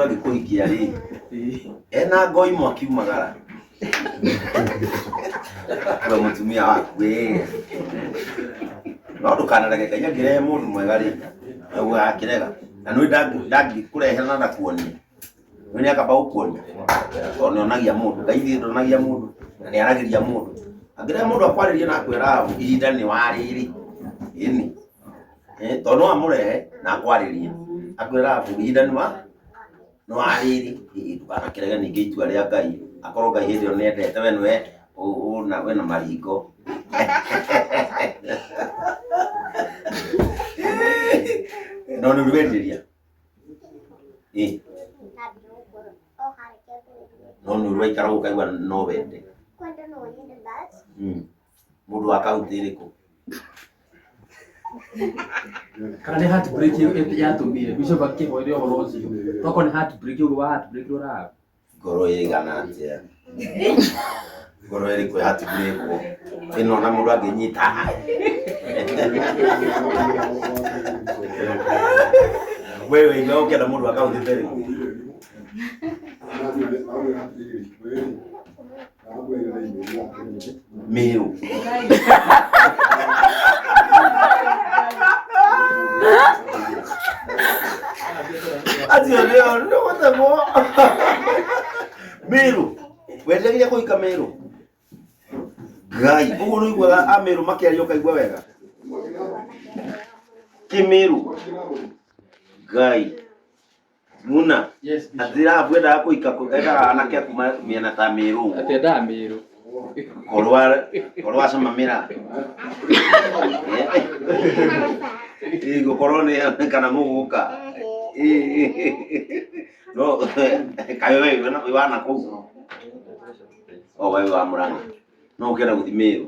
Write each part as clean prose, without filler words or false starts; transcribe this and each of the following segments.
Mũndũ angĩkũhikia rĩ, ena ngoi mwakiumagara we mũtumia waku ĩ, no ndũkanarege Ngai angĩrehe mũndũ mwega rĩ, naguo akĩrega na nĩ ndangĩkũrehera na ndakuonie. Nĩ nĩ akamba gũkuonia tondũ nĩ onagia mũndũ. Ngai ithuĩ ndonagia mũndũ na nĩ aragĩria mũndũ. Angĩrehe mũndũ akwarĩrie na akwĩra ihinda nĩ warĩrĩ, ĩni. Eh, tondũ no amũrehe na akwarĩrie akwĩra ihinda nĩ wa nĩ warĩrĩ. Ndũkanakĩrege ningĩ itua rĩa Ngai, akorwo Ngai hĩndĩ ĩyo nĩendete we nĩwe wĩna maringo. No nĩ ũrĩ Ĩ. No nĩ ũrĩ waikara ũkaigua no wende. Mũndũ wa kaunti ĩrĩkũ? Kana nĩ heartbreak yatũmire bishop akĩhoere ũhoro ũcio? Tokorwo nĩ heartbreak ũguo wa heartbreak ũraga. Ngoro ĩigana atĩa? Ngoro ĩrĩkũ yatubĩrĩkwo ĩno na mũndũ angĩnyita? We wĩigua ũkĩenda mũndũ wa kaunti ta ĩrĩkũ? Mĩrũ. Acio nĩo nĩgũtemwo. Mĩrũ. Wendagĩria kũhika Mĩrũ? Ngai, ũguo nĩũiguaga a Mĩrũ makĩaria ũkaigua wega? Kĩmĩrũ. Ngai. Muna. Yes, Bishop. Atĩ Rahabu endaga kũhika endaga anake a kuma mĩena ta Mĩrũ ũguo. Atĩ endaga Mĩrũ. Korwo wacama mĩra. Ĩ, gũkorwo nĩ kana mũgũka. Ĩ, no kaĩ we wĩ wa nakũu? O we wĩ wa Mũrang'a. No ũkĩenda gũthiĩ Mĩrũ.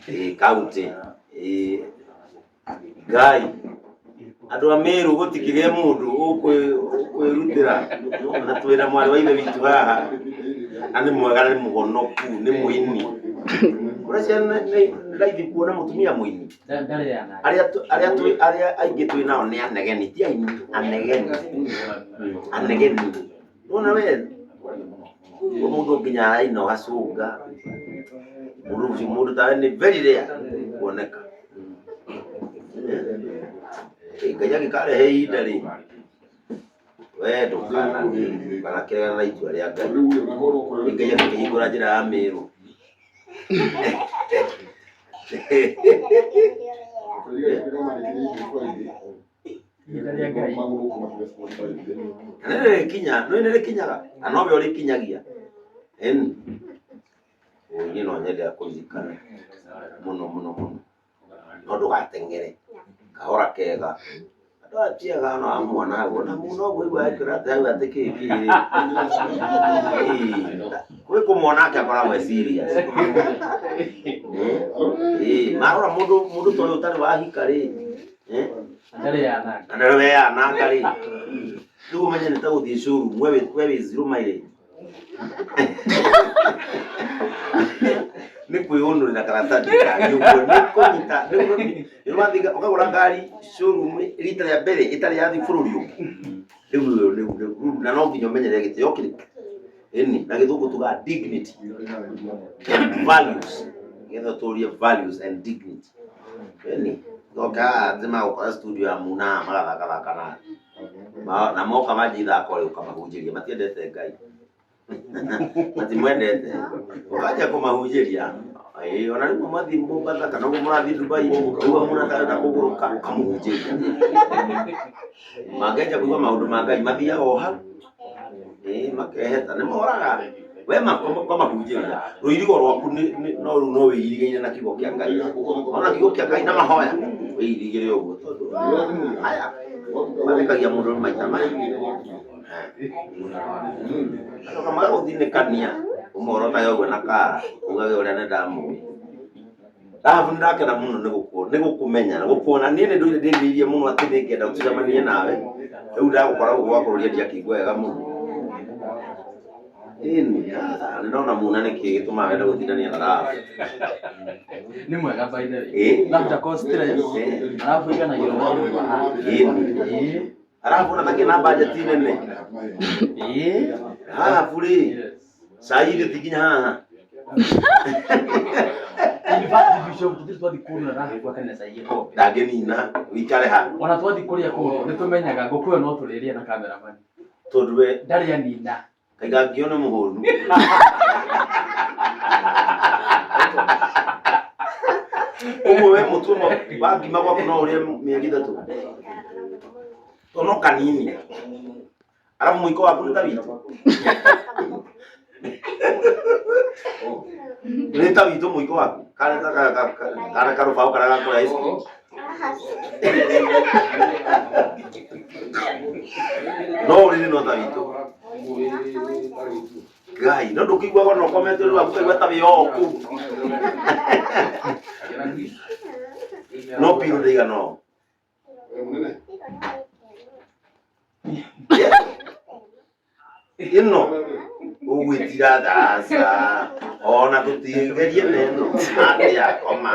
Ĩ, kaunti. Ĩ, Ngai, andũ a Meru gũtikĩgĩe mũndũ ũkwĩrutĩra na twĩna mwarĩ wa ithe witũ haha na nĩ mwega na nĩ mũhonoku, nĩ mũini. Ũrĩa ciana nĩ raithi kuona mũtumia mũini. Ndarĩ yana. Arĩa aingĩ twĩ nao nĩ anegeni, ti aini, anegeni. Anegeni. Nĩwona we mũndũ nginya araina ũgacũnga, mũndũ ũcio mũndũ tawe nĩ very rare kuoneka. Eh, Ngai angĩkarehe ihinda rĩ, we ndũkanakĩregana na itua rĩa Ngai. Ngai angĩkĩhingũra njĩra ya Mĩrũ. Ihinda rĩa Ngai. Na nĩ rĩrĩkinya, nĩ rĩrĩkinyaga, na nowe ũrĩkinyagia. Ĩni. Niĩ no nyende akũririkane mũno mũno mũno. No ndũgateng'ere. Kahora kega. Andũ aya ti ega no amwona ũguo na mũno ũguo aigua ekĩra atĩ hau atĩ kĩ kĩ. Kwĩ kũmwe onake akoragwo e serious. Ĩĩ, marora mũndũ mũndũ ta ũyũ ũtarĩ wahika rĩ, eh, Ndarĩ yananga. na ndarĩ weyananga rĩ, rĩu ũmenye nĩ ta gũthiĩ showroom, we wĩ zero mileage. Nĩ kwĩũnũrĩra karatathi ngari ũguo, nĩ kũnyita, nĩ wathiĩ ũkagũra ngari showroom rita rĩa mbere ĩtarĩ yathiĩ bũrũri ũngĩ. Rĩu rĩu rĩu rĩu na no nginya ũmenyerere gĩtĩo kĩrĩkũ. Ĩni, na gĩthũngũ tugaga dignity and values. Nĩgetha ũtũrie values and dignity. Ĩni, oka atĩ magũkora studio ya Muna magathakathaka nawe. Na moka manjia ithako rĩ, ũkamahunjĩria, matiendete Ngai. Matimwendete. Ũkanjia kũmahunjĩria. Ĩĩ, ona rĩmwe mwathiĩ Mombatha kana ũguo mũrathiĩ Dubai, ũguo mũndũ atarenda kũgũrũka, ũkamũhunjĩria. Mangĩanjia kũigua maũndũ ma Ngai, mathiaga o hau. Ĩĩ, makeheta. Nĩ moraga. We ũkamahunjĩria. Rũirigo rwaku no rĩu no wĩirigĩire na kiugo kĩa Ngai. Ona kiugo kĩa Ngai na mahoya, wĩirigĩre ũguo tondũ aya mathekagia mũndũ maita maya. Acoka magagũthinĩkania ũmorotage ũguo na kara ugage ũrĩa nĩ ndamũĩ. Rahabu nĩ ndakena mũno nĩ nĩ gũkũmenya na gũkuona. Niĩ nĩ ndũire ndĩrirĩirie mũno atĩ nĩ ngenda tũcemanie nawe. Rĩu ndagũkora gũkũ gwa kũrũria ndiakĩigua wega mũno. Ĩni, nĩ ndona muna nĩkĩ gĩtũmaga wende gũtindania na Rahabu. Nĩ mwega by the way. Ĩ. Rahabu ndako stress. Arabu iganagĩrwo maũndũ ma. Ĩni. Ĩ. Arabu ona takĩ na budget nene. Ĩ. Rahabu rĩ, Yes. cai ithe ti nginya haha. In fact, Bishop tũtirĩ twathiĩ kũndũ na Rahabu akanina cai gĩkombe. Ndangĩnina, wĩikare ha. Ona twathiĩ kũrĩa kũndũ nĩ tũmenyaga ngũkũ ĩyo no tũrĩrĩe na cameraman. Tondũ we Ndarĩ anina. kaiga ngĩone mũhũnu. Ũguo we mũtu ũmwe wa ngima gwaku no ũrĩe mĩeri 3. To no kanini. Arabu mũiko waku nĩ ta witũ. Nĩ ta witũ mũiko waku. Kana ta kana karũbaũ karĩa ga kũrĩa ice cream. No ũrĩrĩ no ta witũ. Ngai, no ndũkĩiguaga ona ũkomete ũrĩ waku ũkaigua ta wĩ o kũu. No piru ndĩigana ũũ. Ĩno ũgwĩtira thaca ona tũtigerie na ĩno atĩa koma.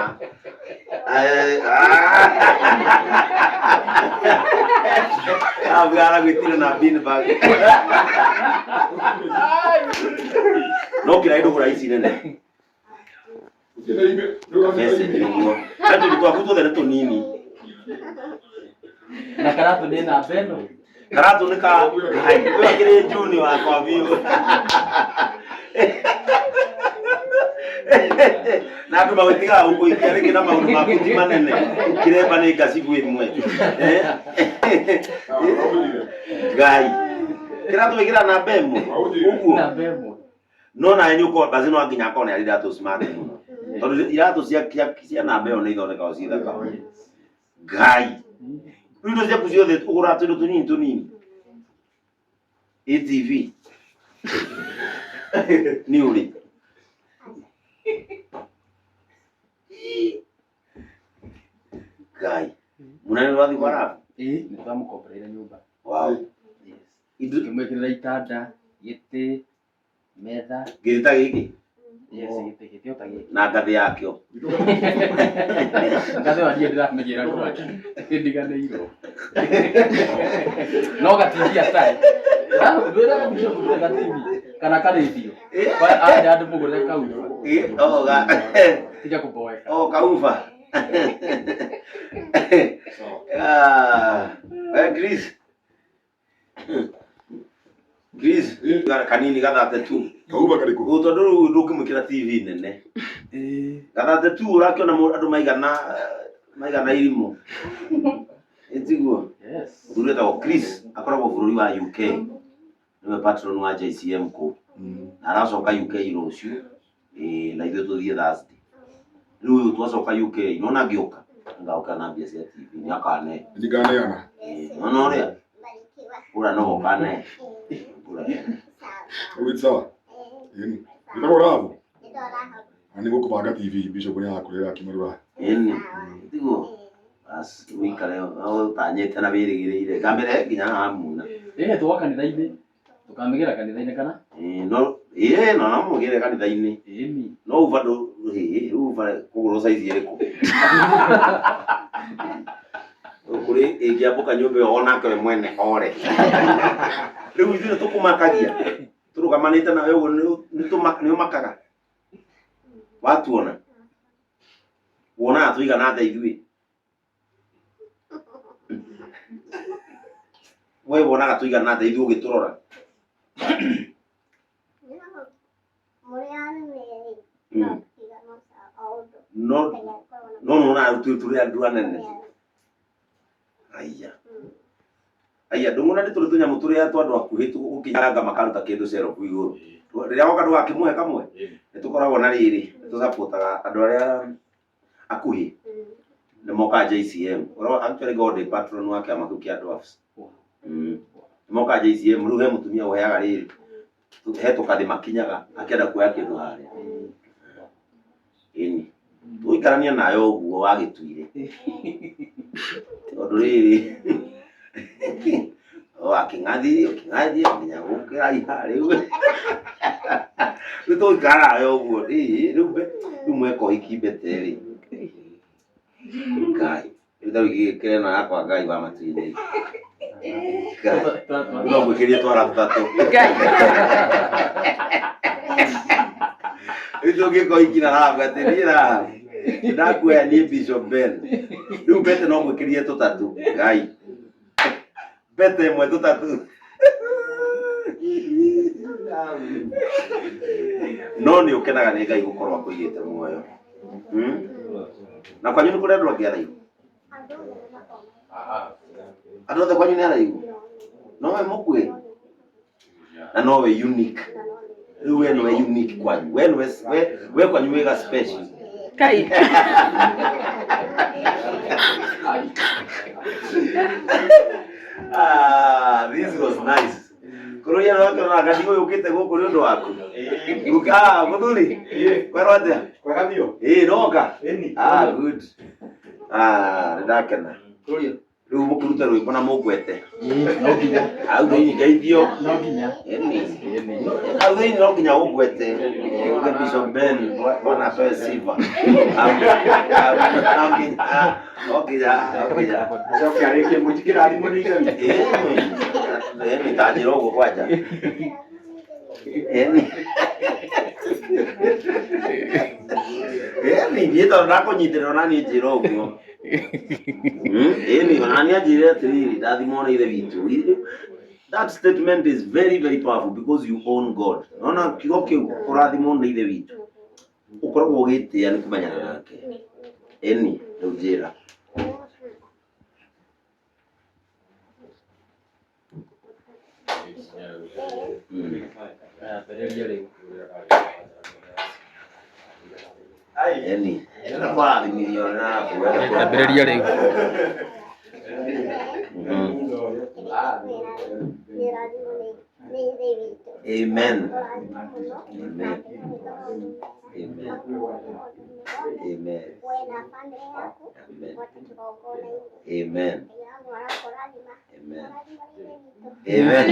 Arabu aragwĩtira na bean bag. No kĩraĩ ndũgũra ici nene. Kabece nĩguo. Na tũndũ twaku tuothe nĩ tũnini. Na karatũ nĩ namba ĩno. Karatũ nĩ ka Ngai. Ũyũ akĩrĩ Juni wakwa biũ. Na andũ magĩtigaga gũkũikia rĩngĩ na maũndũ maku ti manene. Kĩremba nĩ ngacibu ĩmwe. Eh? Ngai. Kĩratũ wĩkĩra namba ĩmwe. Ũguo. Namba ĩmwe. No nawe nĩ ũkorwo basi no nginya akorwo nĩ arĩ iratũ smart mũno. Tondũ iratũ cia namba ĩyo nĩ ithondekagwo ciĩ thaka. Ngai. Rĩu indo ciaku ciothe ũgũraga tũindo tũnini tũnini. ATV. Nĩ ũrĩ. Ngai. Mũnene nĩ ũrathiĩ kwa Rabu? Ĩ, nĩ twamũkomboreire nyũmba. Wow. Yes. Indo Tũkĩmwĩkĩrĩra itanda, gĩtĩ, metha. gĩtĩ ta gĩkĩ Yes, gĩtĩ gĩtĩ o ta gĩkĩ. na ngathĩ yakĩo. Ngathĩ wa niĩ ndĩramĩgĩra kwake. Ndiganĩirwo. No gatibi atarĩ. Ndwĩraga Bishop ndũrĩ gatibi kana karĩndio. Anja andũ mũgũrĩre kauba. Ĩ, oh, ga- Tiga kũboeka. oh, kauba. Ah, eh, Chris. Chris, kanini gathate tu. Kauba karĩkũ? Ũ tondũ rĩu ndũngĩmwĩkĩra TV nene. Gathate tu ũrakĩona andũ maigana maigana irimũ. Ĩtiguo. Yes. Mũthuri wĩtagwo Chris akoragwo bũrũri wa UK. Nĩwe patron wa JCM kũu. Na aracoka UK rũciũ. Ĩĩ, na ithuĩ tũthiĩ Thursday. Rĩu ũyũ twacoka UK, nĩwona ngĩũka, ngaũka na mbia cia TV, nĩ akane. Nĩnganeana. Ĩĩ, nĩwona ũrĩa? Kũra no ũkane. Kũra. Ũgwĩti sawa? Ĩni. Wĩtagwo Rahabu? Na nĩ gũkũbanga TV Bishop nĩ agakũrĩra akiuma rũraya. Ĩni. Tiguo. Bas, ũikare ũtanyĩte na wĩrĩgĩrĩire. Ngamĩrehe nginya haha muna. Ĩ, twoka kanitha-inĩ. Tũkamĩgĩra kanitha-inĩ kana? Ĩĩ, no ĩĩ, no no mũgĩre kanitha-inĩ. Ĩni. No uba ndũ ĩĩ, rĩu uba kũgũrwo size ĩrĩkũ? Kũrĩ ĩngĩambũka nyũmba ĩyo onake we mwene ore. Rĩu ithuĩ nĩtũkũmakagia. Tũrũgamanĩte nawe ũguo nĩ ũmakaga. Watuona. Wonaga tũigana atĩa ithuĩ? We wonaga tũigana atĩa ithuĩ ũgĩtũrora? No no nĩwonaga tũrĩ andũ anene. Aya. Aya, ndũng'ona nĩ tũrĩ tũnyamũ tũrĩa twa andũ akuhĩ tũgũkinyanga makaruta kĩndũ cerobu igũrũ. Rĩrĩa woka ndũgakĩmũhe kamwe, nĩ tũkoragwo na rĩrĩ, nĩ tũcapotaga andũ arĩa akuhĩ nĩ mokaga JCM. Ũrĩa actually God nĩ patron wa kĩama kĩu kĩa dwarfs. Nĩ mokaga JCM, rĩu he mũtumia ũheaga rĩrĩ, he tũkathĩ makinyaga akĩenda kuoya kĩndũ harĩa. Ĩni. Tũgũikarania nawe ũguo wagĩtuire. Tondũ rĩrĩ wakĩng'athirie ũkĩng'athia nginya gũkĩraiha rĩu. Rĩu tũgũikara nawe ũguo. Ĩĩ, rĩu rĩu mweka ũhiki mbete rĩ. Ngai. Rĩu tarĩu gĩkĩre ĩno yakwa Ngai wa matu-inĩ. Ngai. Rĩu no ngwĩkĩrie twara tũtatũ. Rĩu tũngĩka ũhiki na Rahabu atĩ niĩ Rahabu ndakuoya niĩ Bishop Ben. Rĩu mbete no ngwĩkĩrie tũtatũ. Ngai. Mbete ĩmwe tũtatũ. No nĩ ũkenaga nĩ Ngai gũkorwo akũigĩte muoyo. Na kwanyu nĩ kũrĩ andũ angĩ araihu? Andũ othe kwanyu nĩ araihu? No we mũkuhĩ? Na no we unique. Rĩu we nĩwe unique kwanyu. We nĩwe we kwanyu wĩ ga special. Kai. Ah, this was nice. Kũrũria na wake na gadi ũyũ ũkĩte gũkũ nĩ ũndũ waku. Ah, mũthuri. Kwerwo atĩa? Kwega biũ. Ĩĩ, noka. Ĩni. Ah, good. Ah, nĩ ndakena. Kũrũria. Rĩu mũkĩruta rwĩmbo na mũngwete. No nginya. Hau thĩinĩ ngeithio. No nginya. Ĩni. Hau thĩinĩ no nginya ũngwete. Uge Bishop Ben, bwana apewe sifa. Hau no nginya, no nginya, no nginya. Acoke arĩkie mũtikĩrathimwo nĩ Ithe witũ. Ĩni, ta njĩra ũguo kwanja. Ĩni. Ĩni, niĩ tondũ ndakũnyitĩrĩra ona niĩ njĩra ũguo. Ĩni, ona niĩ anjĩrire atĩrĩrĩ, ndathimwo nĩ Ithe witũ. That statement is very very powerful because you own God. Nona kiugo kĩu kũrathimwo nĩ Ithe witũ. Ũkoragwo ũgĩtĩa nĩ kũmenyana nake. Ĩni, rĩu njĩra. Ambĩrĩria rĩu. Ĩni, nĩ kũrathimithio na Ambĩrĩria rĩu. Amen. Amen. Amen. Amen. Amen. Amen. Amen. Amen.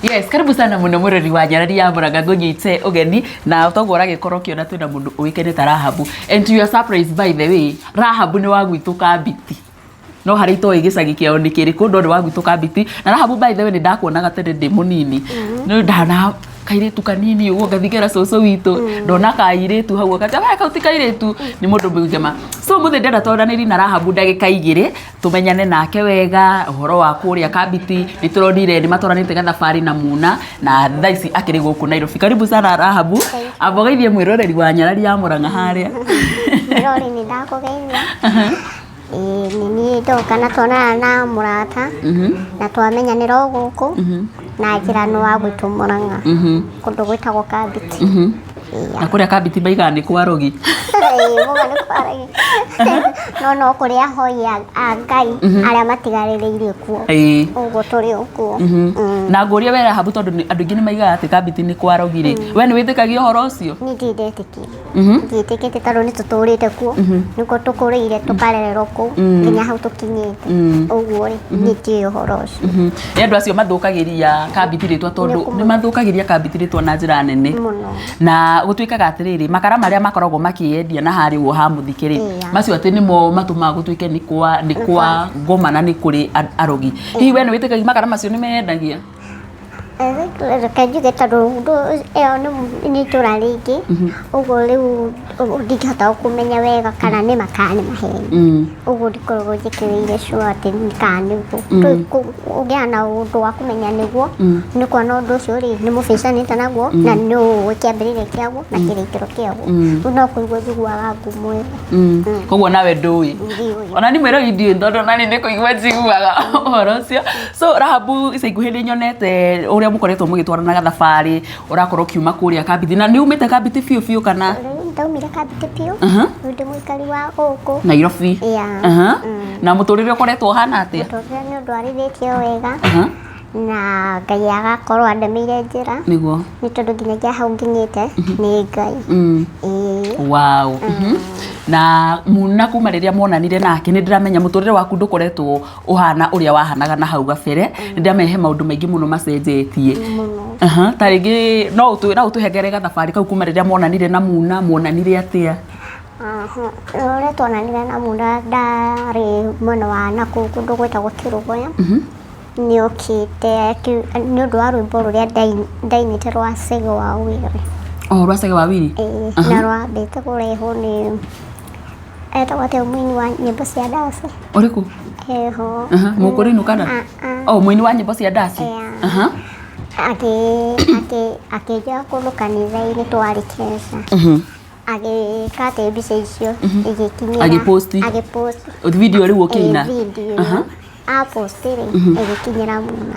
Yes, karibu sana muno murori wa nyarari ya Murang'a ngunyite ugeni na toguo ũragĩkorwo ũkĩona twĩna mũndũ ũĩkaine ta Rahabu. And to your surprise, by the way, Rahabu nĩ wa gwitũ Kambiti. No harĩa itoĩ gĩcagi kĩao nĩ kĩrĩkũ, no nĩ wa gwitũ Kambiti. Na Rahabu, by the way, nĩ ndakuonaga tene ndĩ mũnini. Nĩ ndana kairĩtu kanini ũguo ngathikĩra cũcũ witũ, ndona kairĩtu hau ũkanja we kau ti kairĩtu, nĩ mũndũ mũgima. So mũthĩ ndĩrenda twaranĩrie na Rahabu ndagĩka 2 tũmenyane nake wega ũhoro wa kũrĩa Kambiti. Nĩ tũronire nĩ matwaranĩte gathabarĩ na Muna na thaa ici akĩrĩ gũkũ Nairobi. Karibu sana Rahabu, amba ũgeithie mwĩroreri wa nyarari ya Murang'a harĩa. Mwĩrori, nĩ ndakũgeithia. Ĩĩ, nĩ niĩ ndoka na tuonana na mũrata na twamenyanĩra o gũkũ na njĩra nĩ wa gwitũ Murang'a, kũndũ gwĩtagwo Kambiti. Na kũrĩa Kambiti maigaga nĩ kwa rogi. Ĩĩ, mũga nĩ kwaragia no no kũrĩ ahoi a Ngai arĩa matigarĩrĩirie kuo. Ũguo tũrĩ o kuo. Na ngũrie we Rahabu, tondũ andũ aingĩ nĩ maigaga atĩ Kambiti nĩ kwa rogi rĩ, we nĩ wĩtĩkagia ũhoro ũcio? Niĩ ndirĩ ndetĩkia. Ndiĩtĩkĩtie tondũ nĩ tũtũrĩte kuo, nĩkuo tũkũrĩire, tũkarererwo kũu nginya hau tũkinyĩte. Ũguo rĩ, niĩ ndiũĩ ũhoro ũcio. Nĩ andũ acio mathũkagĩria Kambiti rĩtwa, tondũ nĩ mathũkagĩria Kambiti rĩtwa na njĩra nene. Mũno. Na gũtuĩkaga atĩrĩrĩ, makara marĩa makoragwo makĩendia na harĩa ũguo ha mũthike rĩ, macio atĩ nĩmo matũmaga gũtuĩke nĩ kwa ngoma na nĩ kũrĩ arogi. Hihi we nĩ wĩtĩkagia makara macio nĩ mendagia? Reke njuge, tondũ ĩyo nĩ itũra rĩngĩ ũguo, rĩu ndingĩhota kũmenya wega kana nĩ ma kana nĩ maheni. Ũguo ndikoragwo njĩkĩrĩire sure atĩ nĩ kana nĩguo. Ũngĩaga na ũndũ wa kũmenya nĩguo nĩ kuona ũndũ ũcio rĩ, nĩ mũbĩcanĩte naguo na nĩ ũĩ kĩambĩrĩria kĩaguo na kĩrĩkĩro kĩaguo. Rĩu no kũigua njiguaga ngumo ĩyo. Koguo nawe ndũĩ? Ndiũĩ. Ona ni mwĩrori ndiũĩ, tondũ nani nĩ kũigua njiguaga ũhoro ũcio. So Rahabu, ica ikuhĩ nĩ nyonete ũrĩa mũkoretwo mũgĩtwarana gathabarĩ, ũrakorwo ũkiuma kũrĩa Kambiti, na nĩ umĩte Kambiti biũ biũ kana? Rĩu ndaumire Kambiti biũ. Rĩu ndĩ mũikari wa gũkũ. Nairobi. Yeah. Na mũtũrĩre ũkoretwo ũhana atĩa? Mũtũrĩre nĩ ũndũ warithĩtio wega na Ngai agakorwo andemeire njĩra, nĩ tondũ nginyagia hau nginyĩte nĩ Ngai. Ĩĩ. Wow. Na muna kuma rĩrĩa monanire nake nĩ ndĩramenya mũtũrĩre waku ndũkoretwo ũhana ũrĩa wahanaga na hau gabere. Nĩ ndĩramenya he maũndũ maingĩ mũno macenjetie. Mũno. Aha, ta rĩngĩ no ũtũhengere gathabarĩ kau kuma rĩrĩa monanire na muna, monanire atĩa? Aha, ũrĩa tuonanire na Muna ndarĩ mwena wa nakũu kũndũ gwĩtagwo Kĩrũgũya. Nĩokĩte nĩ ũndũ wa rwĩmbo rũrĩa ndainĩte rwa Cege wa Wĩrĩ. Oh, rwa Cege wa Wĩrĩ? Ĩĩ, na rwambĩte kũrehwo nĩ etagwo atĩa mũini wa nyĩmbo cia ndaci? Ũrĩkũ? Eho. Aha, Mũkũrinũ kana? Ah, ah. Oh, mũini wa nyĩmbo cia ndaci? Yeah. Aha. Akĩnjoya kũndũ kanitha-inĩ twarĩ keca. Agĩka atĩ mbica icio igĩkinyĩra. Agĩposti. Agĩposti. Video rĩu ũkĩina? Ĩĩ, video. Aha. Aposti rĩ, ĩgĩkinyĩra Muna.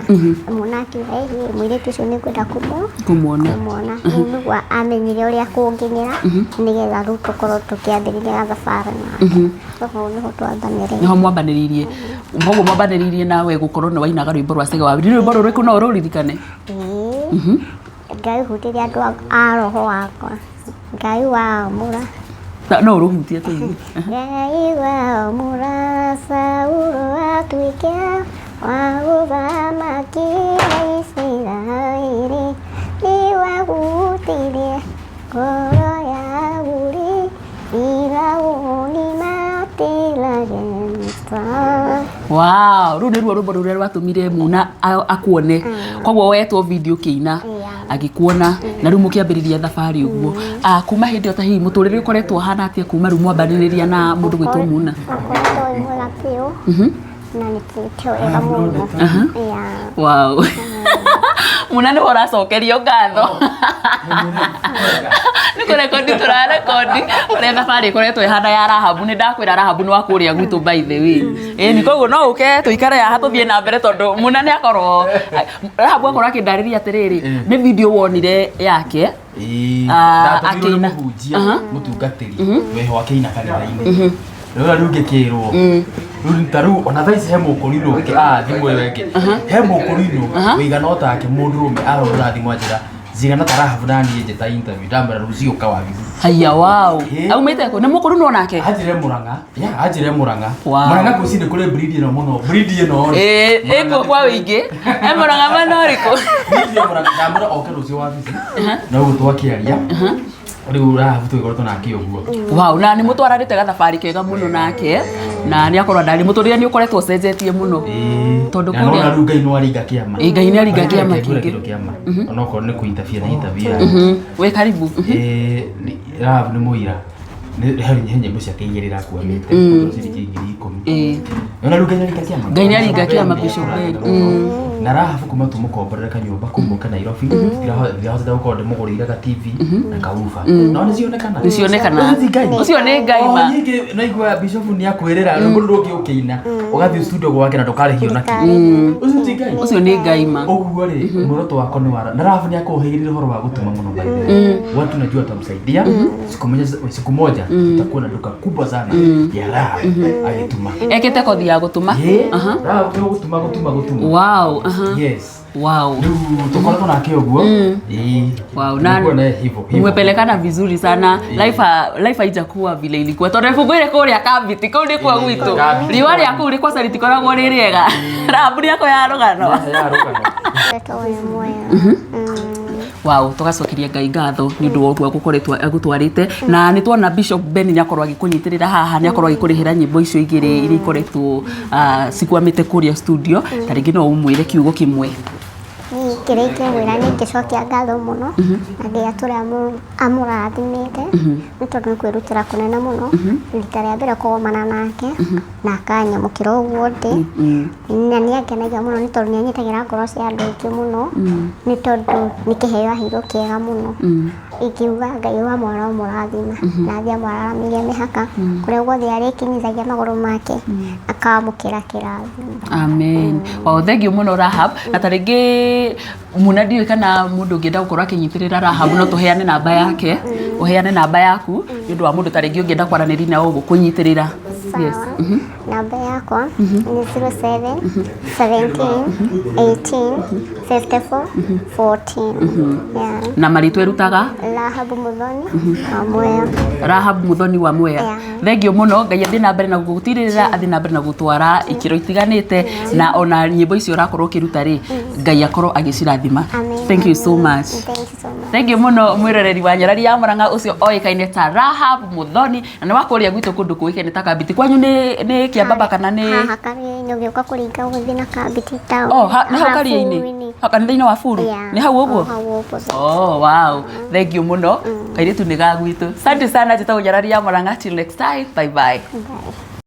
Muna akiuga ĩhĩ mũirĩtu ũcio nĩ ngwenda Kũmuona. kũmuona. Rĩu nĩguo amenyire ũrĩa kũnginyĩra nĩgetha rĩu tũkorwo tũkĩambĩrĩria gathabarĩ nake. Koguo nĩho twambanĩrĩirie. Nĩho mwambanĩrĩirie. Koguo mwambanĩrĩirie nawe gũkorwo nĩ wainaga rwĩmbo rwa Cege wa Wĩrĩ. Nĩ rwĩmbo rũrĩkũ no ũrũririkane? Ĩĩ. Ngai hutĩria andũ a roho wakwa. Ngai wamũra. No ũrũhutie tũigue. Ngai wamũra Saũlũ atuĩke wa gũthamakĩra Isiraeli. Nĩwahutirie ngoro ya Uri, Firaũni matĩrage mĩtwa. Wow, rũu nĩruo rwĩmbo rũrĩa rwatũmire Muna akuone. Koguo wetwo video ũkĩina agĩkuona na rĩu mũkĩambĩrĩria thabarĩ ũguo. Kuma hĩndĩ ĩyo ta hihi mũtũrĩre ũkoretwo ũhana atĩa kuma rĩu mwambanĩrĩria na mũndũ gwĩtwo Muna? Ũkoretwo wĩ mwega biũ na nĩ tũĩte wega mũno. Yeah. Wow. Muna nĩwe ũracokerio ngatho. Nĩ kũrekondi tũrarekondi ũrĩa thabarĩ ĩkoretwo ĩhana ya Rahabu. Nĩ ndakwĩra Rahabu nĩ wa kũrĩa gwitũ by the way. Ĩni koguo no ũke tũikare haha tũthiĩ na mbere tondũ Muna nĩ akorwo Rahabu akorwo akĩndarĩria atĩrĩrĩ nĩ video wonire yake. Ndatũmirwo nĩ akĩina. mũhunjia mũtungatĩri weho akĩina kanitha-inĩ. Rĩu rĩu ngĩkĩrwo rĩu ta rĩu ona thaa ici he mũkũrinũ ũngĩ thimũ ĩyo ĩngĩ he mũkũrinũ wĩigana o take mũndũrũme ahũrĩra thimũ anjĩra njigana ta Rahabu na niĩ njĩta interview ndamwĩra rũciũ ũka wabici. Haiya wow. Ĩ. Aumĩte kũ? Nĩ mũkũrinũ onake? Anjĩre Mũrang'a. Ya, anjĩre Mũrang'a. Wow. Mũrang'a ngwĩciria nĩ kũrĩ breed ĩno mũno. Breed ĩno rĩ. Ĩ, ĩkuo kwa wĩingĩ. E Mũrang'a mwena ũrĩkũ? Breed ya Mũrang'a ndamwĩra oke rũciũ wabici. Na ũguo twakĩaria. Rĩu Rahabu tũgĩkoretwo nake ũguo. Wow, na nĩ mũtwaranĩte gathabarĩ kega mũno nake na nĩ akorwo ndarĩ mũtũrĩre nĩ ũkoretwo ũcenjetie mũno. Tondũ Na nona kũrĩa rĩu Ngai no aringa kĩama. Ĩ, Ngai nĩ aringa kĩama Reke ngwĩre kĩngĩ. kĩndũ kĩama. Onokorwo nĩ kũ-interfere na interfere. Wĩ karibu. Rahabu nĩ mũira. He nyĩmbo ciake igĩrĩ irakwamĩte. Ciringi 10,000. Ĩ. Nona rĩu Ngai nĩ aringa kĩama. Ngai nĩ aringa kĩama Bishop Ben. Na Rahabu kuma tũmũkomborere kanyũmba kũu mũke Nairobi ndirahotete gũkorwo ndĩmũgũrĩire ga TV na kauba no nĩ cionekana. Nĩ cionekana. Ũcio ti Ngai. Ũcio nĩ Ngai O ma. nyingĩ naigua Bishop nĩ akwĩrĩra rwĩmbo rũrũ rũngĩ ũkĩina ũgathiĩ studio gwake na ndũkarĩhio na kĩ. Ũcio ti Ngai. Ũcio nĩ Ngai ma. Ũguo rĩ muoroto wakwa nĩ wara na Rahabu nĩ akũhĩgĩrĩra ũhoro wa gũtuma mũno by the way. Watu najua atamsaidia siku moja tutakuwa na duka kubwa sana ya Rahabu agĩtuma. Ekĩte kothi ya gũtuma. Ĩ, Rahabu nĩ gũtuma gũtuma gũtuma. Wow. Aha. Yes. Wow. Rĩu tũkoretwo nake ũguo. Ĩ. Wow, na Nilikuwa naye hivyo hivyo. umepelekana vizuri sana. Life haijakuwa vile ilikuwa tondũ ibungũ kũrĩa kambiti kũu nĩkuo gwitũ Kambiti. riũa rĩa kũu rĩkwaca rĩtikoragwo rĩ rĩega. Rahabu nĩ akoya rũgano. Ya rũgano. Ũkoretwo wĩ mwega. Wow, tũgacokeria Ngai ngatho nĩ ũndũ wa ũguo agũkoretwo agũtwarĩte na nĩ tuona Bishop Ben nĩ akorwo agĩkũnyitĩrĩra haha nĩ akorwo agĩkũrĩhĩra nyĩmbo icio igĩrĩ iria ikoretwo cikwamĩte kũrĩa studio ta rĩngĩ no ũmwĩre kiugo kĩmwe. Niĩ kĩrĩa ingĩmwĩra nĩ ingĩcokia ngatho mũno na Ngai atũre amũrathimĩte nĩ tondũ nĩ kwĩrutĩra kũnene mũno rita rĩa mbere kũgomana nake na akanyamũkĩra ũguo ndĩ na nĩ angenagia mũno nĩ tondũ nĩ anyitagĩra ngoro cia andũ aingĩ mũno nĩ tondũ nĩ kĩheo aheirwo kĩega mũno. Ingiuga Ngai wa mwana ũmũrathima na athiĩ amwararamĩrie mĩhaka kũrĩa guothe arĩkinyithagia magũrũ make akamũkĩra kĩrathimo. Amen. Wow, thank you mũno Rahab. Na ta rĩngĩ Muna ndiũĩ kana mũndũ ũngĩenda gũkorwo akĩnyitĩrĩra Rahab no tũheane namba yake, ũheane namba yaku nĩ ũndũ wa mũndũ ta rĩngĩ ũngĩenda kwaranĩria na ũguo kũnyitĩrĩra. Sawa. Namba yakwa nĩ 07 17 18 54 14. Yeah. Na marĩtwa ĩrutaga? Rahabu Muthoni wa Mwea. Rahab Muthoni wa Mwea. Yeah. Thengio mũno, Ngai athiĩ na mbere na gũgũtirĩrĩra, athiĩ na mbere na gũtwara ikĩro itiganĩte, na ona nyĩmbo icio ũrakorwo ũkĩruta rĩ, Ngai akorwo agĩcirathima. Amen. Thank you so Amen. much. Thank you so much. Thank you mũno mwĩroreri wa Nyarari ya Mũrang'a, ũcio oĩkaine ta Rahab Muthoni, na nĩ wa kũrĩa gwitũ kũndũ kũĩkaine ta Kambiti. Kwanyu nĩ Kĩambamba kana nĩ Haha Karia-inĩ, ũgĩũka kũringa ũgĩthiĩ na Kambiti town. Oh, ha, nĩ hau Haha Karia-inĩ? Buru-inĩ. Hau kanitha-inĩ wa Buru? Yeah. Nĩ hau ũguo? O hau opposite. Oh, wow. Thank you mũno. Kairĩtu nĩ ga gwitũ. Asante sana, njĩtagwo Nyarari ya Mũrang'a. Till next time. Bye bye. Bye.